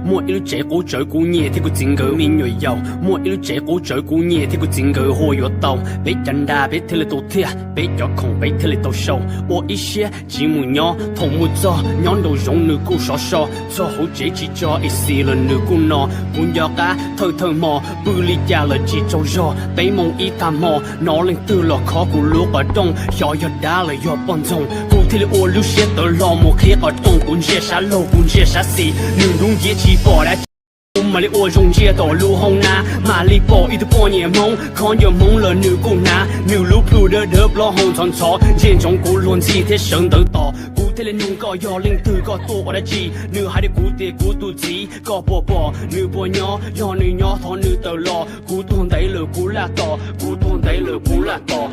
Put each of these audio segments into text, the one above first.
Muaj ib lub tsev qub tsawv kuv niam thiab kuv txiv nkawd me nyuam yaus. Muaj ib lub tsev qub tsawv kuv niam thiab kuv txiv nkawd hu yuav tau. Peb cov nra peb thiaj li tau thiaj, peb cov khoom peb thiaj li tau sau. Ua ib siab tsis mus nyob, thaum mus txog nyob nraum zoov nws kuj sov so. Txog hauv tsev tsis tso ib xis los nws kuj no. Kuv nco qab thawj thawj hmo, pw li cas los tsis tsaug zog. Peb moos ib tag hmo, hnov leej twg los khov kuv lub qhov rooj, xyov yog dab los yog poj ntxoog. Kuv thiaj li ua lub siab tawv hlo mus qhib qhov rooj, kuv ntsia sab laug kuv ntsia sab xis, nws dub nciab tsis pom dab tsi. Kuv mam li ua zoo ntsia tom lub hoob nab, mam li pom ib tug poj niam Hmoob, khov ncaws Hmoob los nws kuj hnav, nws lub plhu dawb dawb plaub hau ntxhov ntxhov, ntsia ntsoov kuv luag ntxhi thiab sawv ntawd tos. Kuv thiaj li nug koj yog leej twg, koj tuaj ua dab tsi, nws hais rau kuv tias kuv tus txiv, koj puas pom nws puas nyob, yog nws nyob thov nws tawm los, kuv tuag ntev lawm kuv laj tos, kuv tuag ntev lawm kuv laj tos.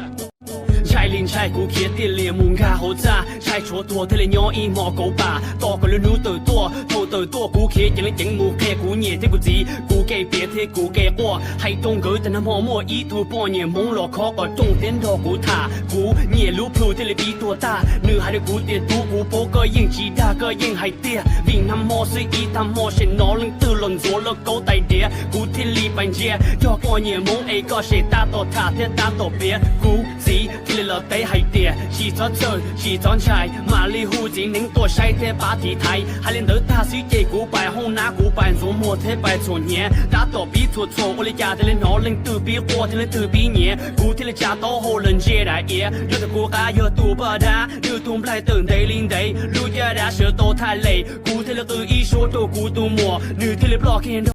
Ntshai li ntshai kuv khiav thiaj li mus nkag hauv txaj, ntshai tshuav tuag thiaj li nyob ib hmo kauv pam, tos kom lwm hnub tawm tuaj, thaum tawm tuaj kuv khiav ceev li ceev mus qhia kuv niam thiab kuv txiv, kuv kev piav thiab kuv kev quaj, hais rau nkawd tias nag hmo muaj ib tug poj niam Hmoob los khov qhov rooj thiab nrog kuv tham, kuv niam lub plhu thiaj li pib tuag tag, nws hais rau kuv tias tub, kuv paub koj yeej tsis dag, koj yeej hais tiag, vim nag hmo xwb ib tag hmo sem hnov leej twg los ntxuav lauj kaub tais diav, kuv thiaj li pais ntsia, yog poj niam Hmoob es koj sem tab tom tham thiab tab tom piav, kuv txiv thiaj li los teb hais tias tsis txhob txhawj tsis txhob ntshai, mam li hu txiv neeb tuaj saib thiab pab tiv thaiv, hais li ntawd tag xwb ces kuv pais hoob nab kuv pais ntxuav muag thiab pais txhuam hnyav, tab tom pib txhuam txhuam ua li cas thiaj li hnov leej twg pib quaj thiab leej twg pib nyiav, kuv thiaj li tsa taub hau los ntsia daim iav, yog tias kuv qab yog tus poj dab, nws tus nplaig tawm ntev li ntev, lub caj dab sawv tau thaj lem, kuv thiaj li qw ib suab rau kuv tus muam, nws thiaj li ploj kiag nrog